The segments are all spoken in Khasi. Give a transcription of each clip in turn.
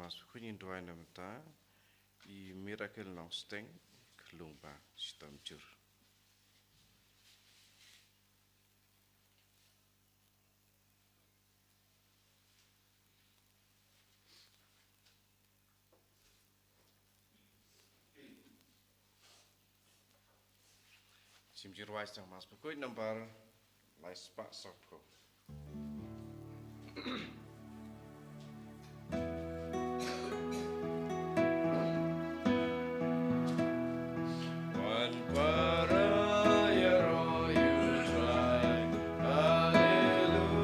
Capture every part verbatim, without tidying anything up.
Mass Bakhuid ngin duwai na bynta i Miracle Nongsteng, Khlung Ba, Shitom Jur. Shim jingrwai sdang Mass Bakhuid number lai spah sawphew. Wan para ïaroh ïa u Trai. Haleluya.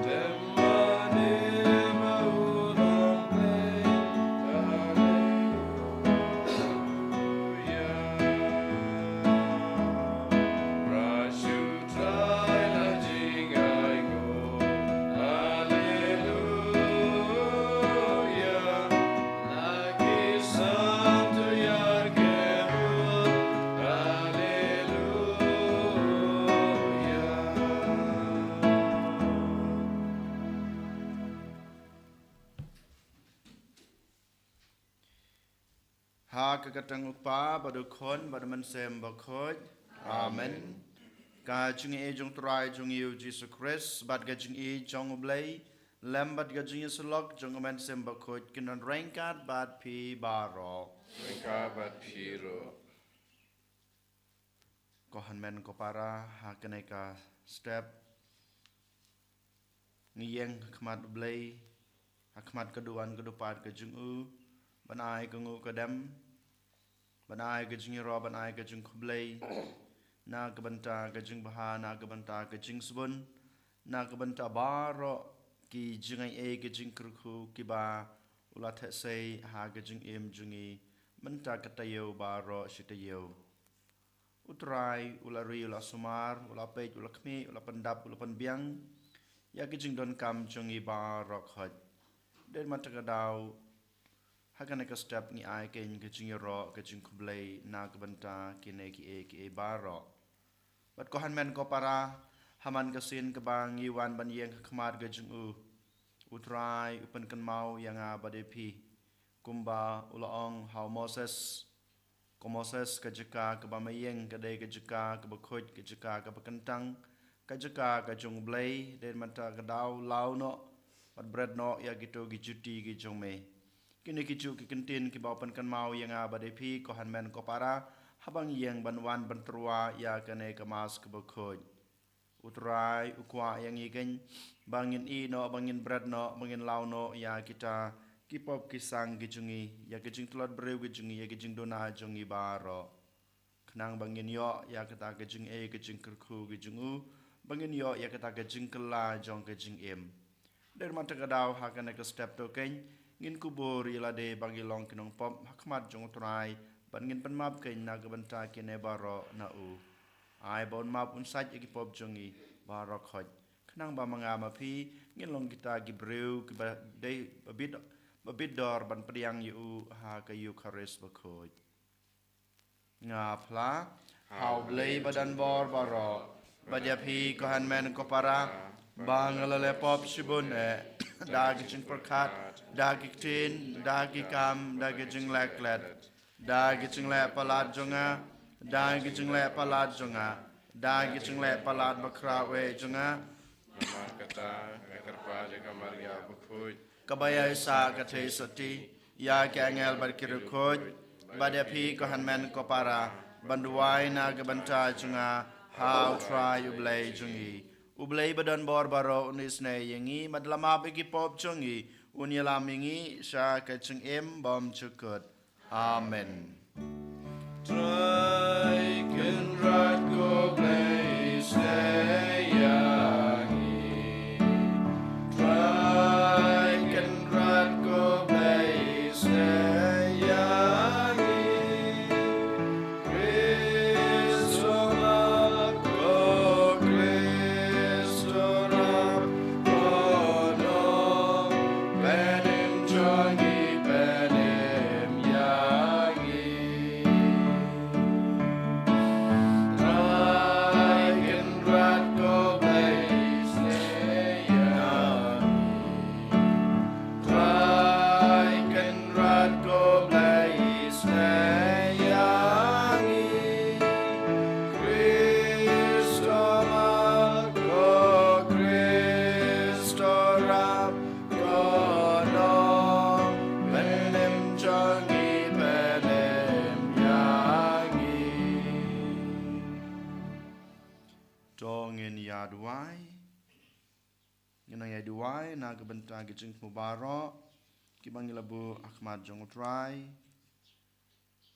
Te mane ma u long blei. Haleluya. Ruh shu Trai la jingainguh. Haleluya. La ki santu ïa ki ruh. Haleluya. Ha ka kyrteng u Kpa bad u Khun bad u Mynsiem Bakhuid. Amen. Ka jingïeit jong u Trai jong ngi u Jisu Khrist bad ka jingïeit jong u Blei lem bad ka jingïasyllok jong u Mynsiem Bakhuid kin don ryngkat bad phi baroh. Ryngkat bad phi ruh. Ko hynmen ko para, ha kane ka step ngi ïeng ha khmat u Blei, ha khmat ka duwan ka dupad ka jong u, ban ai ka nguh ka dem, ban ai ka jingïaroh, ban ai ka jingkhublei na ka bynta ka jingbha, na ka bynta ka jingsbun, na ka bynta baroh ki jingaiei, ki jingkyrkhu kiba u la theh sei ha ka jingim jong ngi mynta ka taïew baroh shi taïew. U Trai u la ri, u la sumar, u la peit, u la khmih, u la pyndap, u la pynbiang ïa ki jingdonkam jong ngi baroh khoit. Dei mynta ka daw ha kane ka step ngi ai keiñ ka jingïaroh, ka jingkhublei na ka bynta kine kiei kiei baroh. Bad ko hynmen ko para, ha man ka sien kaba ngi wan ban ïeng ha khmat ka jong u, u Trai u pynkynmaw ïa nga bad ïa phi kumba u la ong ha u Moses. Ko Moses, ka jaka kaba me ïeng ka dei ka jaka kaba khuid, ka jaka kaba kyntang, ka jaka ka jong u Blei. Dei mynta ka daw law noh bad bret noh ïa kito ki juti ki jong me. Kine ki juh ki kyntien kiba u pynkynmaw ïa nga bad ïa phi ko hynmen ko para, haba ngi ïeng ban wan ban tyrwa ïa kane ka Mass kaba khuid. U Trai u kwah ïa ngi keiñ ba ngin ïeh noh, ba ngin bret noh, ba ngin law noh ïa kita ki pop ki sang ki jong ngi, ïa ki jingtlot briew ki jong ngi, ïa ki jingduna jong ngi baroh. Khnang ba ngin ïoh ïa kata ka jingaiei, ka jingkyrkhu ka jong u, ba ngin ïoh ïa kata ka jingkylla jong ka jingim. Dei mynta ka daw ha kane ka step to keiñ ngin kubur ïa lade ba ngi long ki nongpop ha khmat jong u Trai, bad ngin pynmap keiñ na ka bynta kine baroh na u. Ai ba un map un sait ïa ki pop jong ngi baroh khoit, khnang ba ma nga ma phi ngin long kita ki briew kiba dei ba bit, ba bit dor ban pdiang ïa u ha ka Eukharist bakhuid. Nga phla ha u Blei ba don bor baroh, bad ïa phi ko hynmen ko para, ba nga la leh pop shibun eh, da ki jingpyrkhat, da ki ktien, da ki kam, da ki jingleh klet, da ki jingleh palat jong nga, da ki jingleh palat jong nga, da ki jingleh palat bakhraw eh jong nga. Namar kata nga kyrpad ïa ka Maria bakhuid, kaba ïa sah ka theisotti, ïa ki angel bad ki riewkhuid, bad ïa phi ko hynmen ko para, ban duwai na ka bynta jong nga ha u Trai u Blei jong ngi. U Blei ba don bor baroh un isynei ïa ngi, bad la map ïa ki pop jong ngi, un ïalam ïa ngi sha ka jingim bymjukut. Amen. Trai Kynrad ko Blei, isynei ïa ngi. Trai Kynrad ko Blei, isynei ïa ngi. Khrist u ap, ko Khrist u ap, ko nongpynim jong ngi, pynim ïa ngi. Duwai. Ngi nang ïa duwai na ka bynta ki jingthmu baroh kiba ngi la buh ha khmat jong U Trai,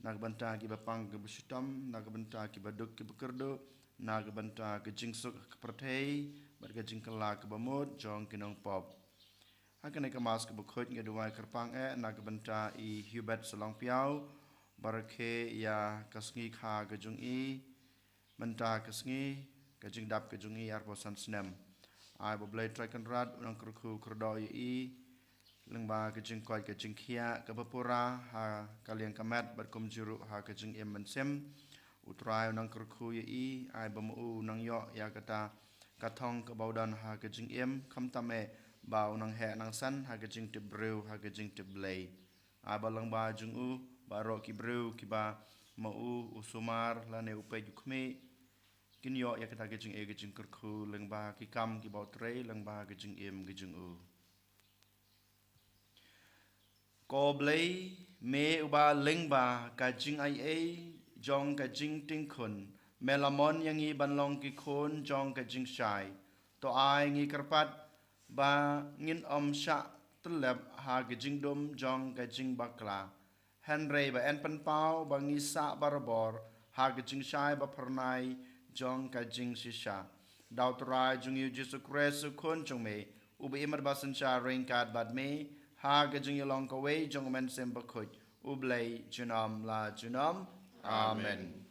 na ka bynta kiba pang kiba shitom, na ka bynta kiba duk kiba kyrduh, na ka bynta ka jingsuk ka pyrthei bad ka jingkylla kaba mut jong ki nongpop. Ha kane ka Mass kaba khuid ngi duwai kyrpang eh na ka bynta i Hubert Salongpiaw, ba rakhe ïa ka sngi kha ka jong i, mynta ka sngi, ka jingdap ka jong i arphew san snem. Ai ba U Blei Trai Kynrad un nang kyrkhu kyrdoh ïa i lyngba ka jingkoit ka jingkhiah kaba pura ha ka liang ka met bad kumjuh ruh ha ka jingim mynsiem. U Trai un nang kyrkhu ïa i, ai ba ma u un nang ïoh ïa kata ka thong kaba u don ha ka jingim, khamtam eh ba un nang heh nang san ha ka jingtip briew, ha ka jingtip Blei. Ai ba lyngba jong u baroh ki briew kiba ma u u sumar lane u peit u khmih, kin ïoh ïa kata ka jingïeit ka jingkyrkhu lyngba ki kam kiba u trei, lyngba ka jingim ka jong u. Ko Blei, me uba lyngba ka jingaiei jong ka jingtingkhun me la mon ïa ngi ban long ki khun jong ka jingshai, to ai ngi kyrpad ba ngin ym shah tyllep ha ka jingdum jong ka jingbakla, hynrei ba yn pynpaw ba ngi sah barabor ha ka jingshai ba phyrnai jong ka jingshisha. Da U Trai jong ngi U Jisu Khrist U Khun jong me, uba im bad ba synshar ryngkat bad me ha ka jingïalong kawei jong U Mynsiem Bakhuid, U Blei junom la junom. Amen. Amen.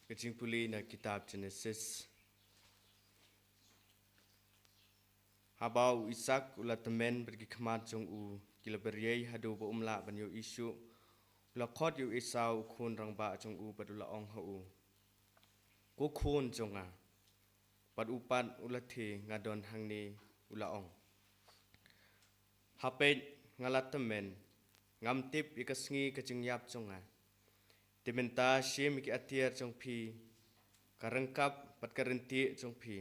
Ka jingpule na kitab Genesis. Haba u Isak u la tymmen bad ki khmat jong u ki la beriei haduh ba um lah ban ïohi shuh, u la khot ïa u Esau u khun rangbah jong u bad u la ong ha u, "Ko khun jong nga." Bad u pat u la thie, "Nga don hangne," u la ong. "Ha peit, nga la tymmen, ngam tip ïa ka sngi ka jingïap jong nga. Te mynta shim ïa ki atiar jong phi, ka ryngkap bad ka ryntieh jong phi,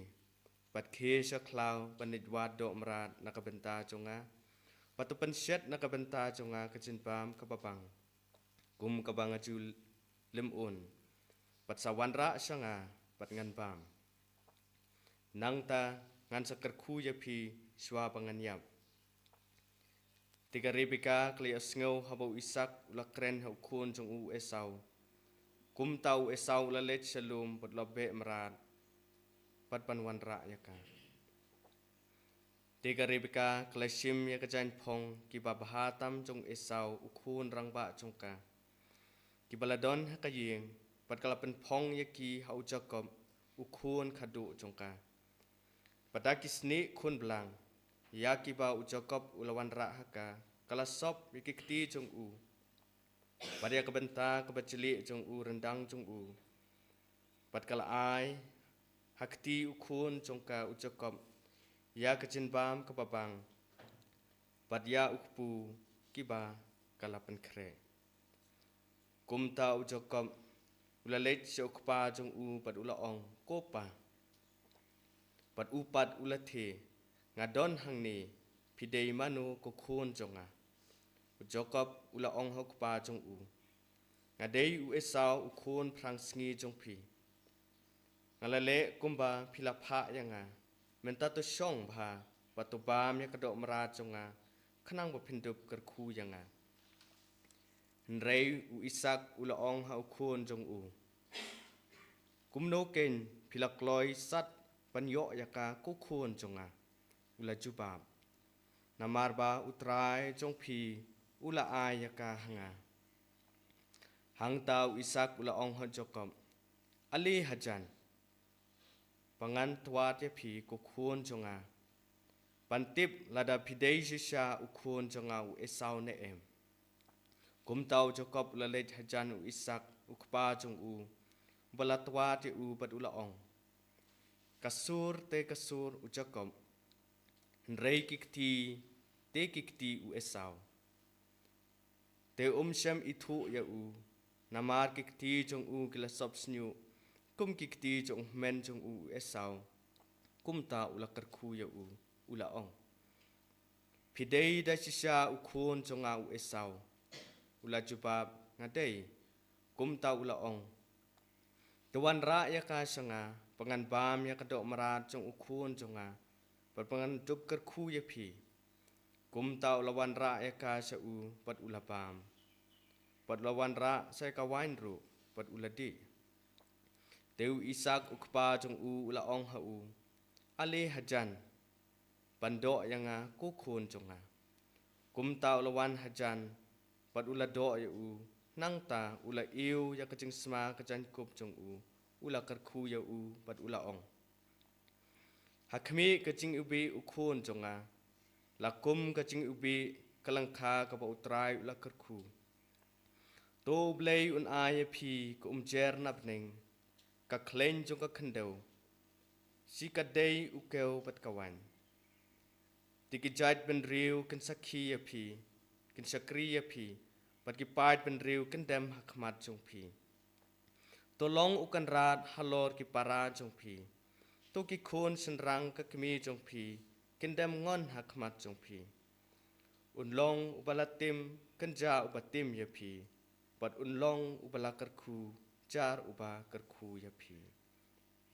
bad khie sha khlaw ban leit wad doh mrad na ka bynta jong nga, bad to pynshet na ka bynta jong nga ka jingbam kaba bang, kum kaba nga ju lem un, bad sa wanrah sha nga bad ngan bam. Nangta ngan sa kyrkhu ïa phi shuwa ba ngan ïap." Te ka Rebeka ka la ïohsngew haba u Isak u la kren ha u khun jong u, u Esau. Kumta u Esau u la leit sha lum bad u la beh mrad bad ban wanrah ïa ka. Te ka Rebeka ka la shim ïa ka jaiñphong kiba bha tam jong u Esau u khun rangbah jong ka, kiba la don ha ka ïing, bad ka la pynphong ïa ki ha u Jakob u khun khadduh jong ka. Bad da ki snieh khun blang ïa kiba u Jakob u la wanrah ha ka, ka la sop ïa ki kti jong u, bad ïa ka bynta kaba jlieh jong u ryndang jong u, bad ka la ai ha kti u khun jong ka u Jakob ïa ka jingbam kaba bang, bad ïa u kpu kiba ka la pynkhreh. Kumta u Jakob u la leit sha u kpa jong u bad u la ong, "Ko pa." Bad u pat u la thie, "Nga don hangne, phi dei mano ko khun jong nga?" U Jakob u la ong ha u kpa jong u, "Nga dei u Esau u khun phrangsngi jong phi. Nga la leh kumba phi la phah ïa nga. Mynta to shong bha bad to bam ïa ka doh mrad jong nga, khnang ba phin dup kyrkhu ïa nga." Hynrei u Isak u la ong ha u khun jong u, "Kumno keiñ phi la kloi sat ban ïoh ïa ka ko khun jong nga?" u la jubab. "Namar ba U Trai jong phi u la ai ïa ka ha nga." Hangta u Isak u la ong ha u Jakob, "Ale hajan ba ngan twad ïa phi ko khun jong nga, ban tip lada phi dei shisha u khun jong nga u Esau ne em." Kumta u Jakob u la leit hajan u Isak u kpa jong u, ba la twad ïa u bad u la ong, "Ka sur te ka sur u Jakob, hynrei ki kti te ki kti u Esau. Te um shym ithuh ïa u, namar ki kti jong u ki la sop shñiuh, kum ki kti jong u hynmen jong u, u Esau. Kumta u la kyrkhu ïa u, u la ong: Phi dei da shisha u khun jong nga, u Esau? U la jubab: Nga dei. Kumta u la ong: To wanrah ïa ka sha nga, ba ngan bam ïa ka doh mrad jong u khun jong nga, bad ba ngan dup kyrkhu ïa phi. Kumta u la wanrah ïa ka sha u, bad u la bam. Bad u la wanrah sa ïa ka waiñ ruh, bad u la dih. Te u Isaak u kpa jong u u la ong ha u: Ale hajan, ban doh ïa nga, ko khun jong nga. Kumta u la wan hajan, bad u la doh ïa u. Nangta u la ïew ïa ka jingsma ka jaiñkup jong u, u la kyrkhu ïa u, bad u la ong: Ha khmih ka jingiwbih u khun jong nga, la kum ka jingiwbih ka lyngkha kaba U Trai u la kyrkhu. To U Blei un ai ïa phi ka umjer na bneng, ka khleiñ jong ka khyndew, shi ka dei u kew bad ka waiñ. Te ki jaid bynriew kin sakhi ïa phi, kin shakri ïa phi, bad ki paid bynriew kin dem ha khmat jong phi. To long u kynrad halor ki para jong phi. To ki khun shynrang ka kmie jong phi kin dem ngon ha khmat jong phi. Un long uba la tim, kynja uba tim ïa phi, bad un long uba la kyrkhu, jar uba kyrkhu ïa phi.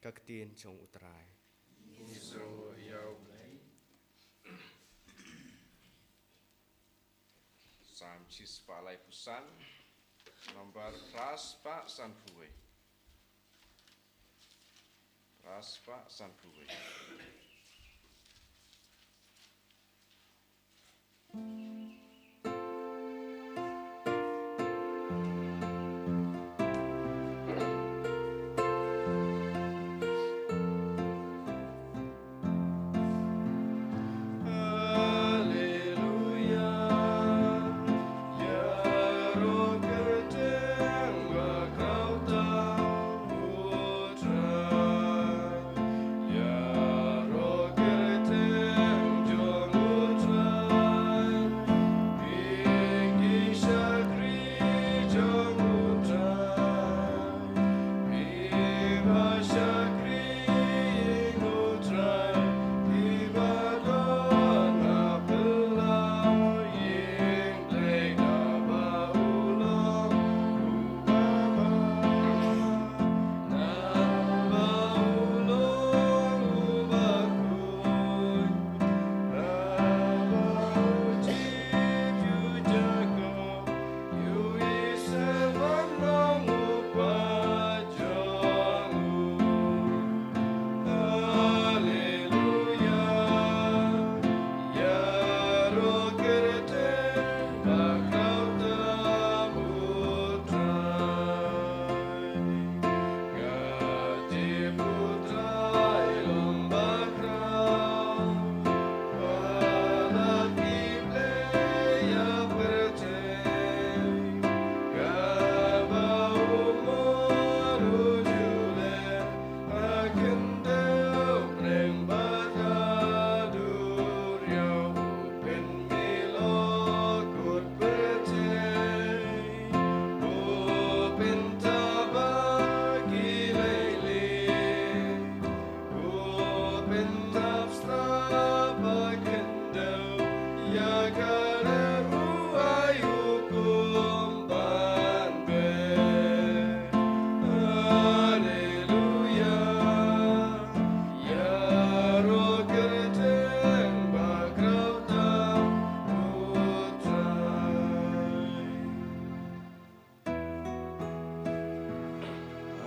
Ka ktien jong U Trai. Ngi sngewbha ïa U Blei. Salm shispah laiphew san, nombar phra spah sanphew wei. Phra spah sanphew wei.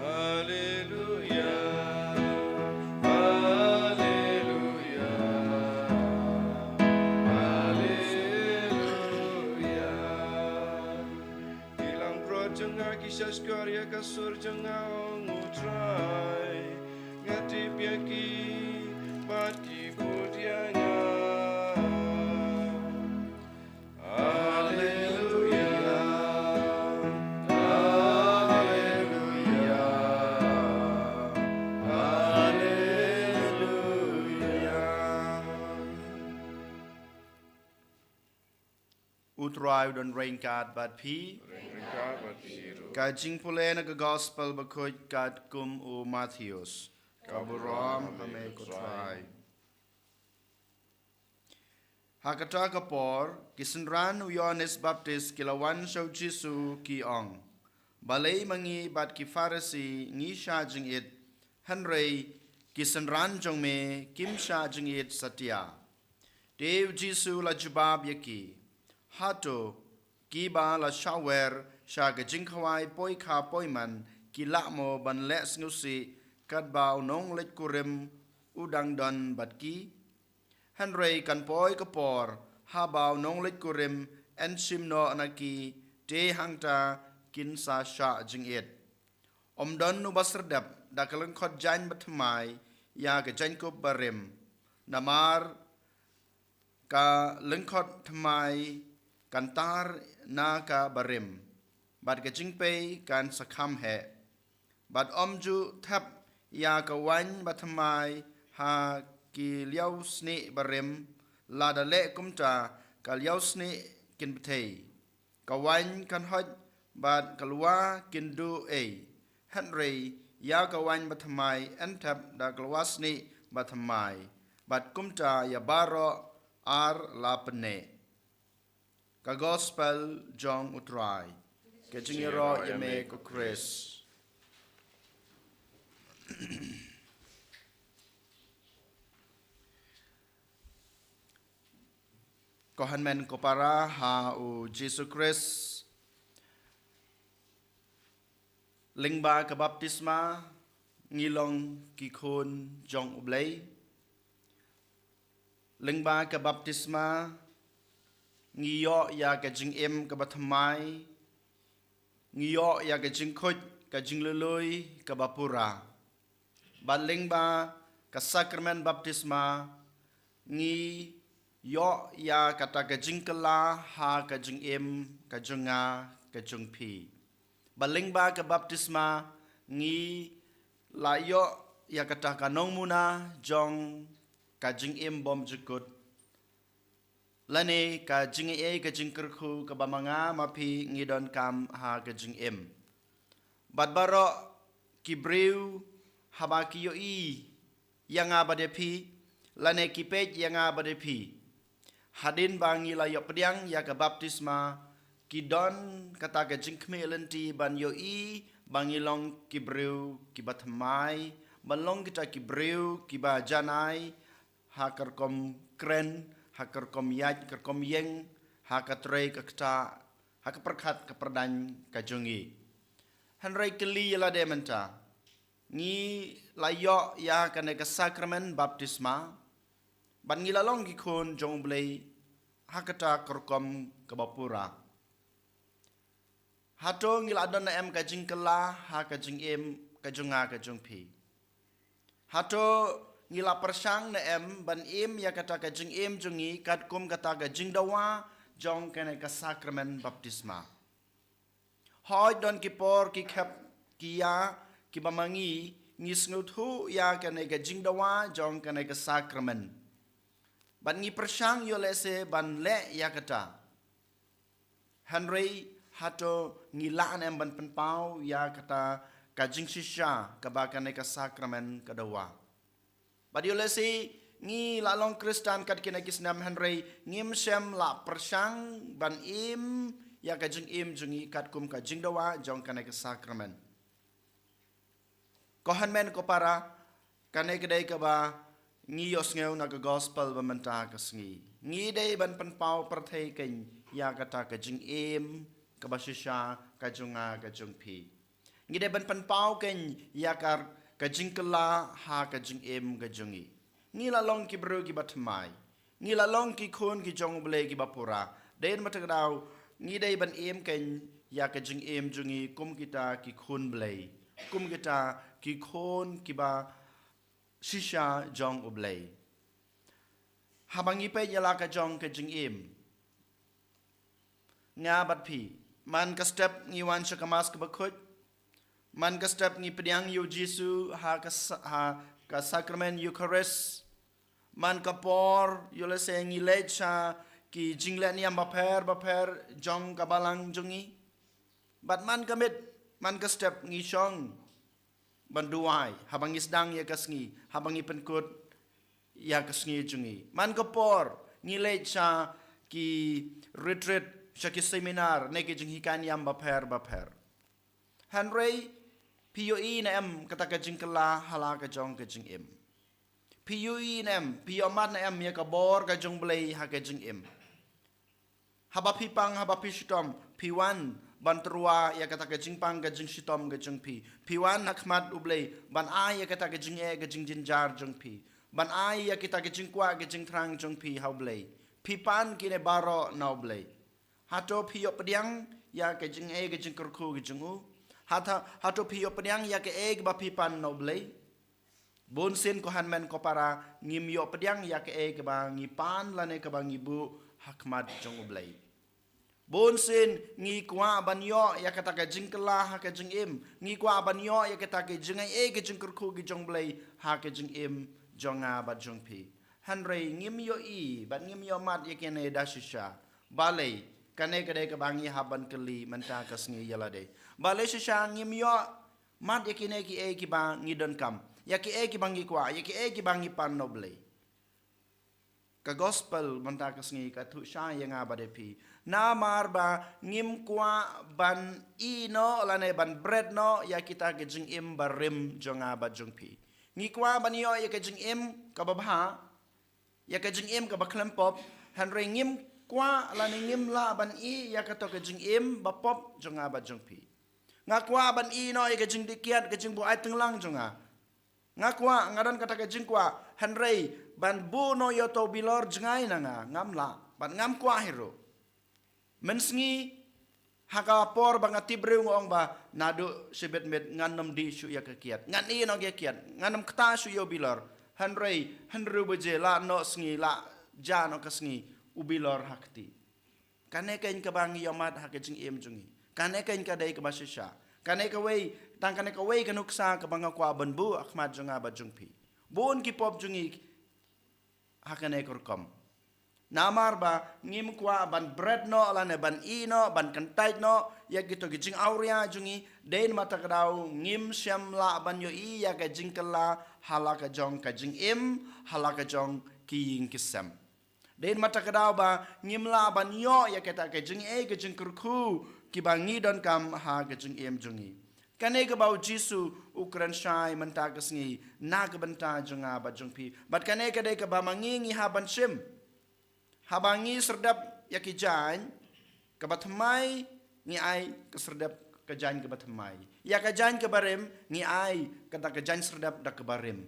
Haleluya, haleluya, haleluya. Ki langbrot jong nga ki shahshkor ïa ka sur jong nga, ong U Trai. Nga tip ïa ki bad ki bud ïa nga. Haleluya, haleluya, haleluya. U Trai u don ryngkat bad phi. Ryngkat bad phi ruh. Ka jingpule na ka Gospel bakhuid katkum u Mathaios. Ka burom ha me ko Trai. Ha kata ka por, ki synran u Ïoannis Baptist ki la wan sha u Jisu ki ong, "Balei ma ngi bad ki Pharisi ngi shah jingit, hynrei ki synran jong me kim shah jingit satia?" Te u Jisu u la jubab ïa ki, "Hato kiba la shah wer sha ka jingkhawai poi kha poi man ki lah mo ban leh sngewsih katba u nongleit kurim u dang don bad ki? Hynrei kan poi ka por haba u nongleit kurim yn shim noh na ki, te hangta kin sa shah jingit. Ym don uba syrdet da ka lyngkhot jaiñ bathymmai ïa ka jaiñkup barim, namar ka lyngkhot thymmai kan tar na ka barim, bad ka jingpei kan sa kham heh. Bad ym ju thep ïa ka waiñ bathymmai ha ki liaw snieh barim, lada leh kumta ka liaw snieh kin bthei, ka waiñ kan hoit bad ka lwa kin duh ei. Hynrei ïa ka waiñ bathymmai yn thep da ka lwa snieh bathymmai, bad kumta ïa baroh ar la pynneh." Ka Gospel jong u Trai. Ka jingïaroh ïa me ko Khrist. Ko hynmen ko para ha u Jisu Khrist, lyngba ka baptisma ngi long ki khun jong U Blei. Lyngba ka baptisma ngi ïoh ïa ka jingim kaba thymmai, ngi ïoh ïa ka jingkhuid, ka jinglului kaba pura. Bad lyngba ka sakramen baptisma ngi ïoh ïa kata ka jingkylla ha ka jingim ka jong nga ka jong phi. Bad lyngba ka baptisma ngi la ïoh ïa kata ka nongmuna jong ka jingim bymjukut, lane ka jingaiei ka jingkyrkhu kaba ma nga ma phi ngi donkam ha ka jingim. Bad baroh ki briew haba ki ïohi ïa nga bad ïa phi, lane ki peit ïa nga bad ïa phi, hadien ba ngi la ïoh pdiang ïa ka baptisma, ki don kata ka jingkhmih lynti ban ïohi ba ngi long ki briew kiba thymmai, ban long kita ki briew kiba janai, ha ka rukom kren, ha ka rukom ïaid, ka rukom ïeng, ha ka trei ka ktah, ha ka pyrkhat ka pyrdaiñ ka jong ngi. Hynrei kylli ïa lade mynta, ngi la ïoh ïa kane ka sakramen baptisma, bad ngi la long ki khun jong U Blei ha kata ka rukom kaba pura. Hato ngi la don ne em ka jingkylla ha ka jingim ka jong nga ka jong phi? Hato ngi la pyrshang ne em ban im ïa kata ka jingim jong ngi katkum kata ka jingdawa jong kane ka sakramen baptisma? Hooid, don ki por ki khep ki ïa kiba ma ngi ngi sngewthuh ïa kane ka jingdawa jong kane ka sakramen, bad ngi pyrshang ïoh lehse ban leh ïa kata. Hynrei hato ngi lah ne em ban pynpaw ïa kata ka jingshisha kaba kane ka sakramen ka dawa? Bad ïoh lehse ngi la long Khristan kat kine ki snem, hynrei ngim shym la pyrshang ban im ïa ka jingim jong ngi katkum ka jingdawa jong kane ka sakramen. Ko hynmen ko para, kane ka dei kaba ngi ïohsngew na ka gospel ba mynta ka sngi. Ngi dei ban pynpaw pyrthei kein ïa kata ka jingim kaba shisha ka jong nga ka jong phi. Ngi dei ban pynpaw kein ïa ka, ka jingkylla ha ka jingim ka jong ngi. Ngi la long ki briew kiba thymmai. Ngi la long ki khun ki jong U Blei kiba pura. Dei na kata ka daw ngi dei ban im kein ïa ka jingim jong ngi kum kita ki khun Blei, kum kita ki khun kiba shisha jong U Blei. Haba ngi peit ïa la ka jong ka jingim, nga bad phi, man ka step ngi wan sha ka Mass kaba khuid, man ka step ngi pdiang ïa u Jisu ha ka sa-, ha ka sakramen Eucharist, man ka por ïoh lehse ngi leit sha ki jingleh niam bapher bapher jong ka balang jong ngi. Bad man ka miet, man ka step ngi shong ban duwai haba ngi sdang ïa ka sngi, haba ngi pynkut ïa ka sngi jong ngi. Man ka por ngi leit sha ki retreat, sha ki seminar, ne ki jinghikai niam bapher bapher. Hynrei phi ïohi ne em kata ka jingkylla ha la ka jong ka jingim? Phi ïohi ne em, phi ïohmad ne em ïa ka bor ka jong U Blei ha ka jingim? Haba phi pang, haba phi shitom, phi wan ban tyrwa ïa kata ka jingpang ka jingshitom ka jong phi. Phi wan ha khmat U Blei ban ai ïa kata ka jingeh ka jingjynjar jong phi, ban ai ïa kita ka jingkwah ka jingthrang jong phi ha U Blei. Phi pan kine baroh na U Blei. Hato phi ïoh pdiang ïa ka jingeh ka jingkyrkhu ka jong u? Hato, hato phi ïoh pdiang ïa kaei kaba phi pan na U Blei? Bun sien ko hynmen ko para, ngim ïoh pdiang ïa kaei kaba ngi pan lane kaba ngi buh ha khmat jong U Blei. Bun sien ngi kwah ban ïoh ïa kata ka jingkylla ha ka jingim, ngi kwah ban ïoh ïa kata ka jingaiei ka jingkyrkhu ka jong U Blei ha ka jingim jong nga bad jong phi. Hynrei ngim ïohi bad ngim ïohmad ïa kine da shisha. Balei? Kane ka dei kaba ngi hap ban kylli mynta ka sngi ïa lade. Balei shisha ngim ïoh mad ïa kine kiei kiba ngi donkam, ïa kiei kiba ngi kwah, ïa kiei kiba ngi pan na U Blei? Ka gospel mynta ka sngi ka ïathuh shai ïa nga bad ïa phi. Namar ba ngim kwah ban ïeh noh lane ban bret noh ïa kita ki jingim barim jong nga bad jong phi. Ngi kwah ban ïoh ïa ka jingim kaba bha, ïa ka jingim kaba khlem pop, hynrei ngim kwah lane ngim lah ban ïeh ïa kato ka jingim bapop jong nga bad jong phi. Nga kwah ban ïeh noh ïa ka jingdih kiad, ka jingbuaid tynglang jong nga. Nga kwah, nga don kata ka jingkwah, hynrei ban buh noh ïa uto u bilor jngai na nga, ngam lah bad ngam kwah hi ruh. Mynsngi ha ka por ba nga tip briew nga ong ba naduh shibit miet ngan ym dih shuh ïa ka kiad, ngan ïeh noh ïa ka kiad, ngan ym ktah shuh ïa u bilor. Hynrei hynriew baje la noh sngi, la jah noh ka sngi, u bilor ha kti. Kane keiñ kaba ngi ïohmad ha ka jingim jong ngi. Kane keiñ ka dei kaba shisha. Kane kawei, tang kane kawei ka nuksa kaba nga kwah ban buh ha khmat jong nga bad jong phi. Bun ki pop jong ngi ha kane ka rukom. Namar ba ngim kwah ban bret noh lane ban ïeh noh, ban kyntait noh ïa kito ki jingawria jong ngi, dei namar kata ka daw ngim shym lah ban ïohi ïa ka jingkylla ha la ka jong ka jingim, ha la ka jong ki ïing ki sem. Dei namar kata ka daw ba ngim lah ban ïoh ïa kata ka jingaiei ka jingkyrkhu kiba ngi donkam ha ka jingim jong ngi. Kane kaba U Jisu u kren shai mynta ka sngi na ka bynta jong nga bad jong phi. Bad kane ka dei kaba ma ngi ngi hap ban shim. Haba ngi syrdep ïa ki jaiñ kaba thymmai, ngi ai ka syrdep ka jaiñ kaba thymmai. Ïa ka jaiñ kaba rim ngi ai kata ka jaiñ syrdep da kaba rim.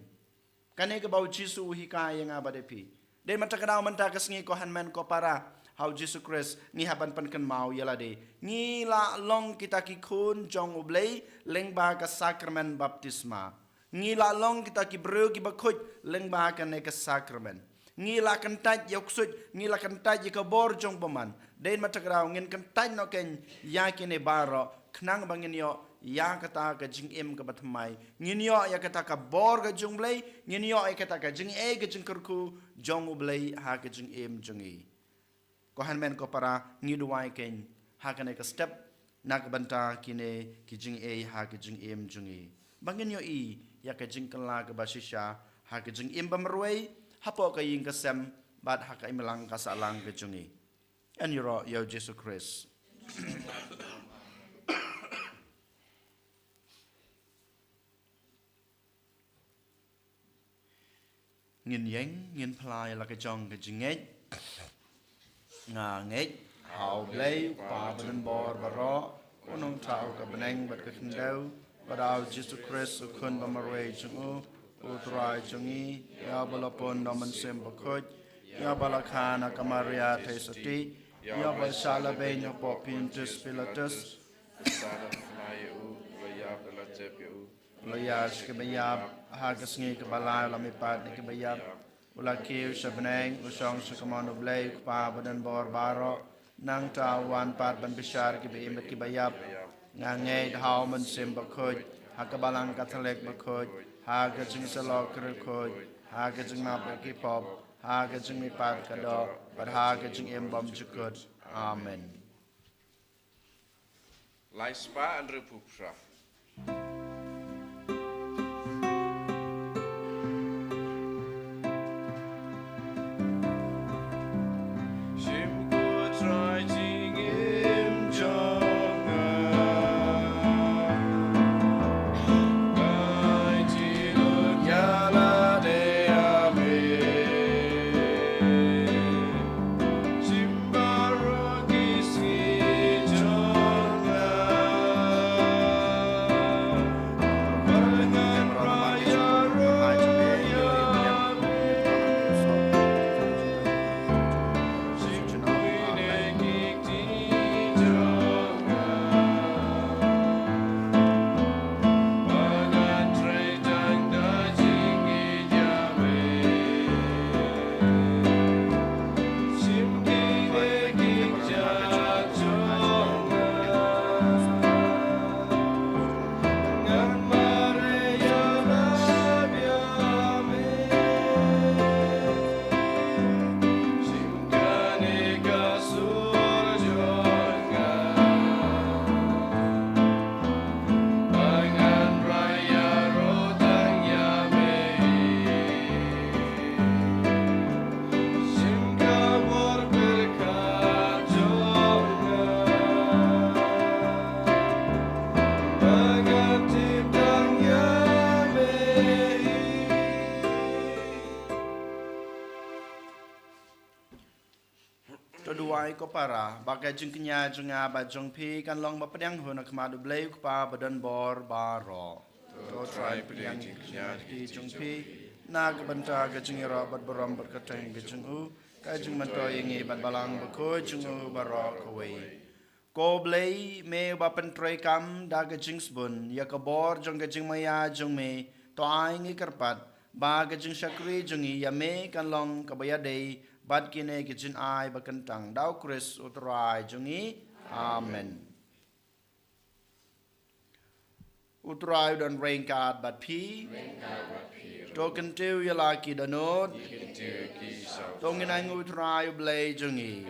Kane kaba U Jisu u hikai ïa nga bad ïa phi. Dei namar kata ka daw mynta ka sngi ko hynmen ko para ha U Jisu Khrist, ngi hap ban pynkynmaw ïa lade. Ngi la long kita ki khun jong U Blei lyngba ka sakramen baptisma. Ngi la long kita ki briew kiba khuid lyngba kane ka sakramen. Ngi la kyntait ïa u ksuid, ngi la kyntait ïa ka bor jong u bymman. Dei namar kata ka daw ngin kyntait noh keiñ ïa kine baroh, khnang ba ngin ïoh ïa kata ka jingim kaba thymmai. Ngin ïoh ïa kata ka bor ka jong U Blei, ngin ïoh ïa kata ka jingaiei ka jingkyrkhu jong U Blei ha ka jingim jong ngi. Ko hynmen ko para, ngi duwai keiñ ha kane ka step na ka bynta kine ki jingaiei ha ka jingim jong ngi. Ba ngin ïohi ïa ka jingkylla kaba shisha ha ka jingim ba marwei, hapoh ka ïing ka sem bad ha ka imlang ka sahlang ka jong ngi. Yn ïaroh ïa U Jisu Khrist. Ngin ïeng, ngin phla ïa la ka jong ka jingngeit. Nga ngeit ha U Blei U Kpa badonbor baroh, U Nongthaw ka bneng bad ka khyndew, bad ha U Jisu Khrist U Khun ba marwei jong U, U Trai jong ngi, ïa uba la pun da U Mynsiem Bakhuid, ïa uba la kha na ka Maria Theisotti, ïa uba la shah la beiñ hapoh Pontius Pilatus, la kyntait ïa U, la ïap, la jep ïa U, la ïaid sha kiba ïap, ha ka sngi kaba lai U la mihpat na kiba ïap, U la kiew sha bneng, U shong sha kamon U Blei U Kpa badonbor baroh. Nangta U wan pat ban bishar kiba im bad kiba ïap. Nga ngeit ha U Mynsiem Bakhuid, ha ka Balang Katholik bakhuid, ha ka jingïasyllok ki riewkhuid, ha ka jingmap ïa ki pop, ha ka jingmihpat ka doh, bad ha ka jingim bymjukut. Amen. Lai spah hynriewphew phra. Shim ko Trai jingim jong nga. Ngai ti lut ïa lade, amen. Shim baroh ki sngi jong nga. Ba ngan rai ïaroh ïa me. To duwai ko para, ba ka jingkñia jong nga bad jong phi kan long ba pdiang hun ha khmat U Blei U Kpa badonbor baroh. To Trai pdiang jingkñia jong phi na ka bynta ka jingïaroh bad burom bad kyrteng ka jong u, ka jingmyntoi ïa ngi bad Balang Bakhuid jong u baroh kawei. Ko Blei, me uba pyntreikam da ka jingsbun ïa ka bor jong ka jingmaïa jong me, to ai ngi kyrpad ba ka jingshakri jong ngi ïa me kan long kaba ïadei bad kine ki jingai ba kyntang, da U Khrist U Trai jong ngi. Amen. U Trai u don ryngkat bad phi. To kyntiew ïa la ki dohnud. To ngin ainguh ïa U Trai U Blei jong ngi.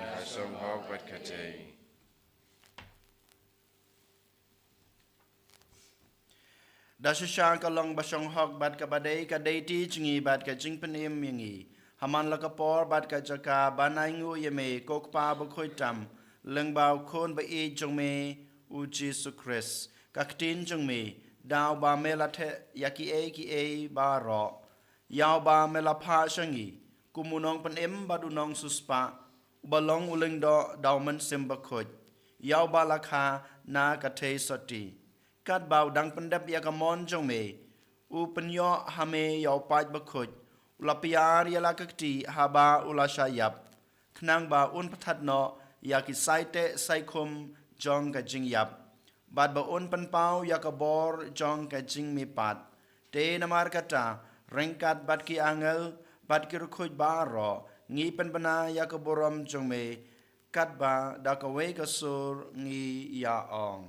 Da shisha ka long ba shong hok bad kaba dei ka dei ti jong ngi bad ka jingpynim ïa ngi. Ha man la ka por bad ka jaka ban ainguh ïa me, ko Kpa bakhuid tam, lyngba U Khun ba ïeit jong me U Jisu Khrist. Ka ktien jong me, da uba me la theh ïa kiei kiei baroh. Ïa uba me la phah sha ngi kum u nongpynim bad u nongsiewspah, uba long u lyngdoh da U Mynsiem Bakhuid. Ïa uba la kha na ka theisotti. Katba u dang pyndep ïa ka mon jong me, u pynïoh ha me ïa u paid bakhuid, u la piar ïa la ka kti haba u la shah ïap, khnang ba un pynthat noh ïa ki saiteh saikhum jong ka jingïap, bad ba un pynpaw ïa ka bor jong ka jingmihpat. Te namar kata, ryngkat bad ki angel bad ki riewkhuid baroh, ngi pynbna ïa ka burom jong me, katba da kawei ka sur ngi ïa ong.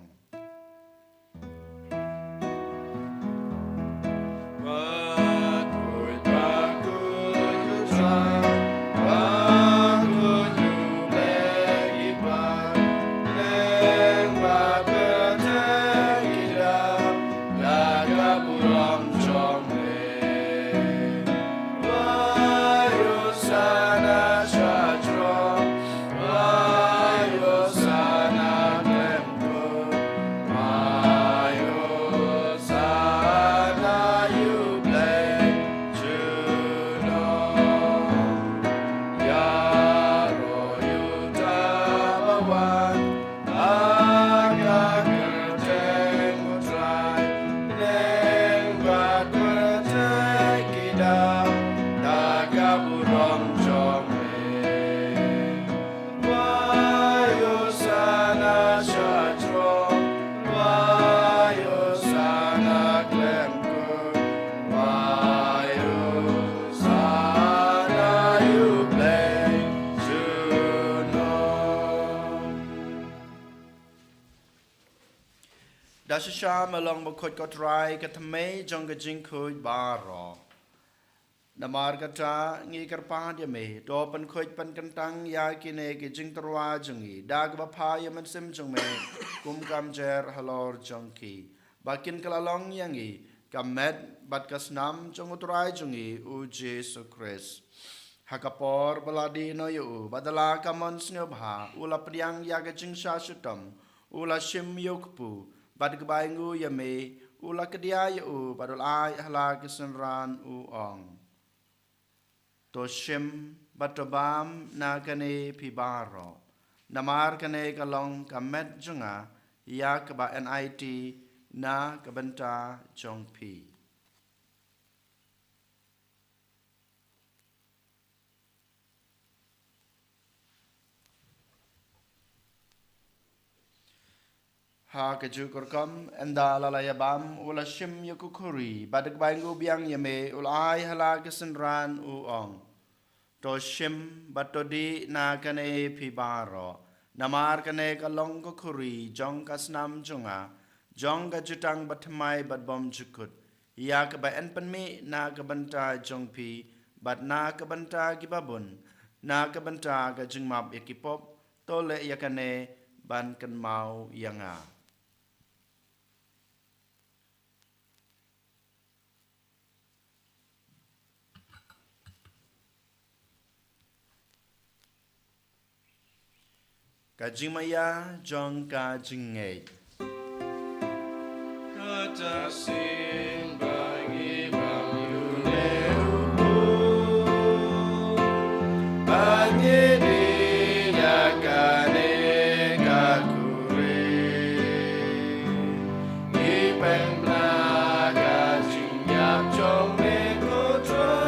Da shisha me long bakhuid ko Trai, ka thymmei jong ka jingkhuid baroh. Namar kata ngi kyrpad ïa me, to pynkhuid pynkyntang ïa kine ki jingtyrwa jong ngi da kaba pha ïa u Mynsiem jong me, kum ka mjer halor jong ki, ba kin kylla long ïa ngi ka met bad ka snam jong u Trai jong ngi u Jisu Khrist. Ha ka por ba la dih noh ïa u, bad da la ka mon sngewbha, u la pdiang ïa ka jingshah shitom, u la shim ïa u kpu, bad kaba ainguh ïa me, u la kdiah ïa u, bad u la ai ha la ki synran, u ong: To shim bad to bam na kane phi baroh, namar kane ka long ka met jong nga ïa kaba enait na ka bynta jong phi. Ha kajuh ka rukom, ynda la la ïa bam, u la shim ïa ka khuri, bad da kaba ainguh biang ïa me, u la ai ha la ki synran, u ong: To shim bad to dih na kane phi baroh, namar kane ka long ka khuri jong ka snam jong nga, jong ka jutang bathymmai bad bymjukut, ïa kaba yn pynmih na ka bynta jong phi, bad na ka bynta kiba bun, na ka bynta ka jingmap ïa ki pop. To leh ïa kane ban kynmaw ïa nga. Ka jingmaïa jong ka jingngeit. Kata sien ba ngi bam ïa une u kpu, ba ngi dih na kane ka khuri, ngi pynbna ka jingïap jong me, ko Trai.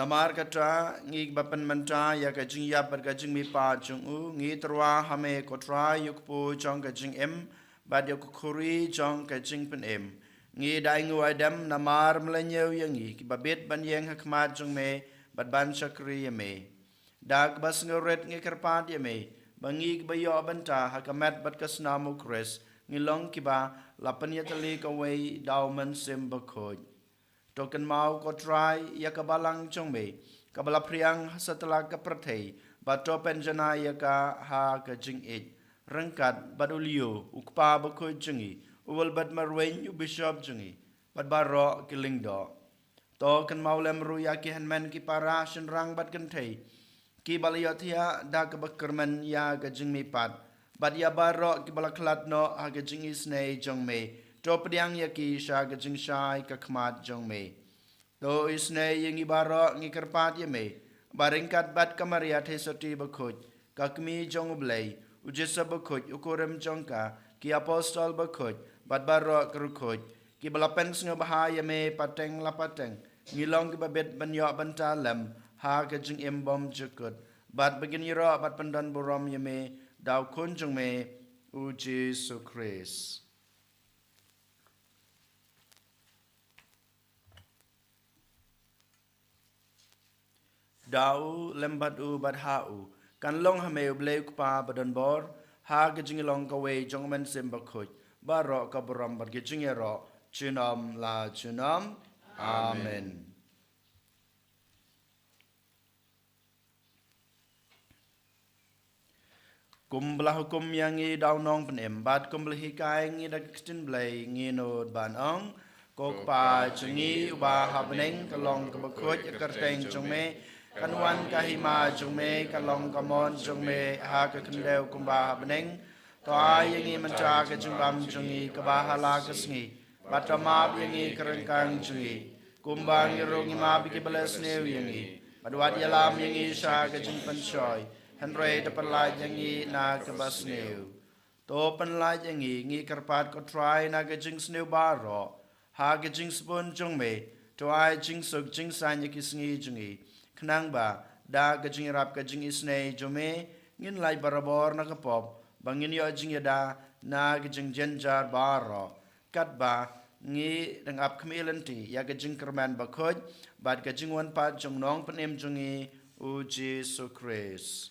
Namar kata, ngi kiba pynmynta ïa ka jingïap bad ka jingmihpat jong u, ngi tyrwa ha me, ko Trai, ïa u kpu jong ka jingim bad ïa ka khuri jong ka jingpynim. Ngi da ainguh aidem namar me la ñiew ïa ngi kiba bit ban ïeng ha khmat jong me bad ban shakri ïa me. Da kaba sngewrit ngi kyrpad ïa me ba ngi kiba ïoh bynta ha ka met bad ka snam u Khrist, ngi long kiba la pynïatylli kawei da u Mynsiem Bakhuid. To kynmaw, ko Trai, ïa ka balang jong me kaba la phriang ha satlak ka pyrthei, bad to pynjanai ïa ka ha ka jingïeit, ryngkat bad u Leo, u kpa bakhuid jong ngi, u Wilbert Marwein, u bishop jong ngi, bad baroh ki lyngdoh. To kynmaw lem ruh ïa ki hynmen ki para, shynrang bad kynthei kiba la ïohthiah da kaba kyrmen ïa ka jingmihpat, bad ïa baroh kiba la khlad noh ha ka jingisynei jong me. To pdiang ïa ki sha ka jingshai ka khmat jong me. To isynei ïa ngi baroh, ngi kyrpad ïa me ba ryngkat bad ka Maria Theisotti Bakhuid, ka Kmie jong u Blei, u Joseph Bakhuid, u kurim jong ka, ki apostol bakhuid, bad baroh ki riewkhuid kiba la pynsngewbha ïa me pateng la pateng, ngi long kiba bit ban ïoh bynta lem ha ka jingim bymjukut, bad ba kin ïaroh bad pyndonburom ïa me da u Khun jong me, u Jisu Khrist. Da u, lem bad u, bad ha u, kan long ha me, U Blei U Kpa badonbor, ha ka jinglong kawei jong U Mynsiem Bakhuid, baroh ka burom bad ka jingïaroh junom la junom. Amen. Amen. Kumba la hukum ïa ngi da u Nongpynim, bad kumba la hikai ngi da ka ktien Blei, ngin nud ban ong: Ko Kpa jong ngi uba ha bneng, ka long kaba khuid ka kyrteng jong me, kan wan ka hima jong me, kan long ka mon jong me ha ka khyndew kumba ha bneng. To ai ïa ngi mynta ka jingbam jong ngi kaba ha la ka sngi, bad to map ïa ngi ka ryngkang jong ngi, kumba ngi ruh ngi map ïa kiba leh sniew ïa ngi. Bad wat ïalam ïa ngi sha ka jingpynshoi, hynrei to pynlait ïa ngi na kaba sniew. To pynlait ïa ngi, ngi kyrpad ko Trai, na ka jingsniew baroh, ha ka jingsbun jong me, to ai jingsuk jingsaiñ ïa ki sngi jong ngi, khnang ba da ka jingïarap ka jingisynei jong me, ngin lait barabor na ka pop, ba ngin ïoh jingïada na ka jingjynjar baroh, katba ngi dang ap khmih lynti ïa ka jingkyrmen bakhuid bad ka jingwan pat jong u Nongpynim jong ngi, u Jisu Khrist.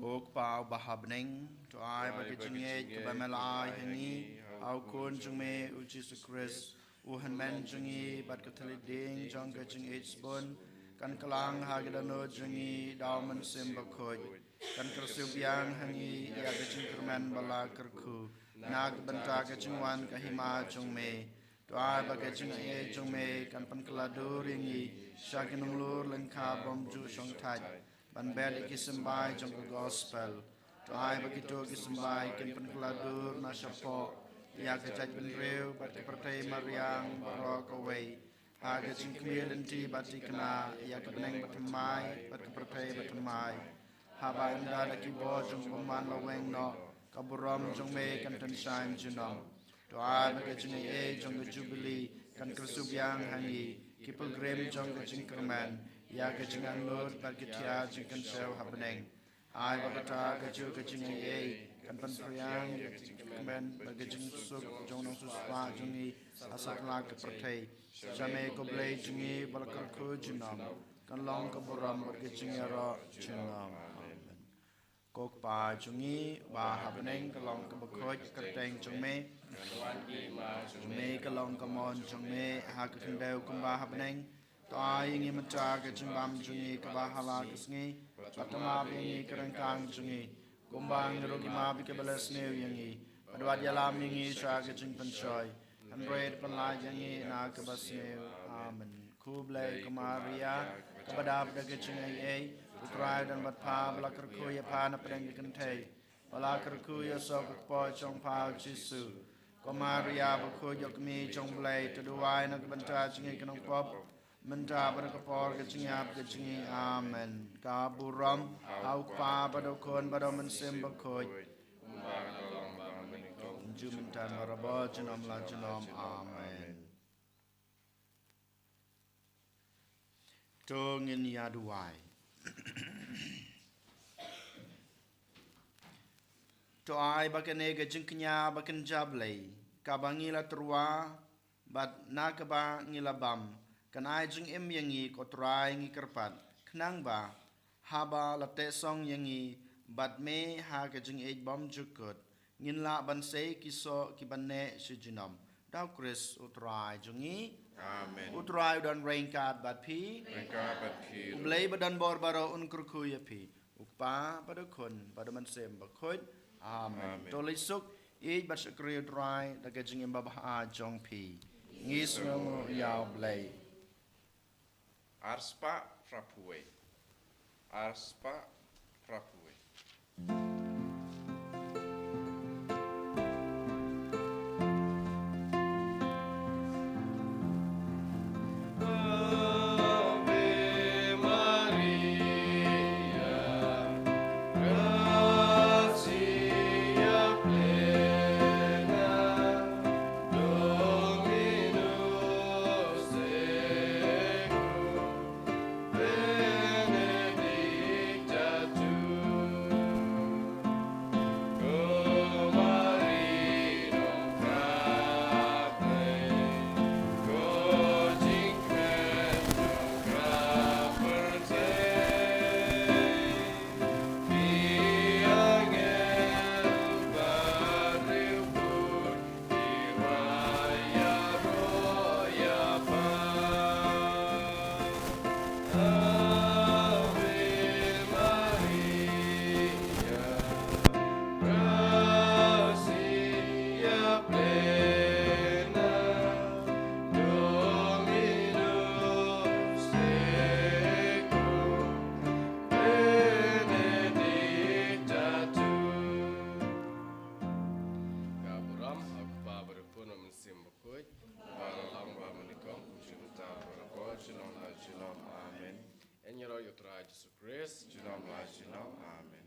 Ko Kpa uba ha bneng, to ai ba ka jingngeit kaba me la ai ha ngi ha u Khun jong me u Jisu Khrist, u hynmen jong ngi bad ka thylliej dieng jong ka jingngeit sbun, kan kylla ha ka dohnud jong ngi da u Mynsiem Bakhuid, kan kyrsiew biang ha ngi ïa ka jingkyrmen ba la kyrkhu na ka bynta ka jingwan ka hima jong me. To ai ba ka jingaiei jong me kan pynkylla dur ïa ngi sha ki nonglur lyngkha bymjuh shongthait ban bet ïa ki symbai jong ka gospel. To ai ba kito ki symbai kin pynkylla dur na shapoh ïa ka jaitbynriew bad ka pyrthei mariang baroh kawei ha ka jingkhmih lynti ba thikna ïa ka bneng bathymmai bad ka pyrthei bathymmai. Haba ynda da ki bor jong u bymman la weng noh, ka burom jong me kan tynshai junom. To ai ba ka jingaiei jong ka jubili kan kyrsiew biang ha ngi ki pilgrim jong ka jingkyrmen ïa ka jingangnud bad ka thiah jingkynshew ha bneng. Ai ba kata kajuh ka jingaiei kan pynphriang ïa ka jingkmen bad ka jingsuk jong u nongsiewspah jong ngi ha satlak ka pyrthei. Sha me ko Blei jong ngi ba la kyrkhu junom, kan long ka burom bad ka jingïaroh junom. Amen. Ko Kpa jong ngi ba ha bneng, ka long kaba khuid ka kyrteng jong me. Jong me ka long ka mon jong me ha ka khyndew kumba ha bneng. To ai ïa ngi mynta ka jingbam jong ngi kaba ha la ka sngi, bad to map ïa ngi ka ryngkang jong ngi, kumba ngi ruh ngi map ïa kiba la sniew ïa ngi. Bad wat ïalam ïa ngi sha ka jingpynshoi, hynrei pynlait ïa ngi na kaba sniew. Amen. Khublei ko Maria, kaba dap da ka jingaiei, U Trai u don bad pha, ba la kyrkhu ïa pha na pdeng ki kynthei, ba la kyrkhu ïa u soh ka kpoh jong pha u Jisu. Ko Maria bakhuid, ïa ka kmie jong u Blei, to duwai na ka bynta jong ngi ki nongpop, mynta bad ha ka por ka jingïap ka jong ngi. Amen. Ka burom ha u Kpa bad u Khun bad u Mynsiem Bakhuid. Kumjuh mynta, marabor, junom la junom. Amen. To ngin ïa duwai. To ai ba kane ka jingkñia ba kynja Blei, kaba ngi la tyrwa bad na kaba ngi la bam, kan ai jingim ïa ngi, ko Trai, ngi kyrpad, khnang ba haba la teh song ïa ngi bad me ha ka jingïeit bymjukut, ngin lah ban sei ki soh kiban neh shi junom. Da u Khrist u Trai jong ngi. Amen. U Trai u don ryngkat bad phi. Ryngkat bad phi ruh. U Blei ba don bor baroh un kyrkhu ïa phi, u Kpa bad u Khun bad u Mynsiem Bakhuid. Amen. Amen. To leit suk, ïeit bad shakri u Trai da ka jingim babha jong phi. Ngi sngewnguh ïa u Blei. Arspah phraphew wei. Arspah phraphew wei. Ave Maria. Ïaroh ïa u Trai Jisu Khrist. Junom la junom. Amen.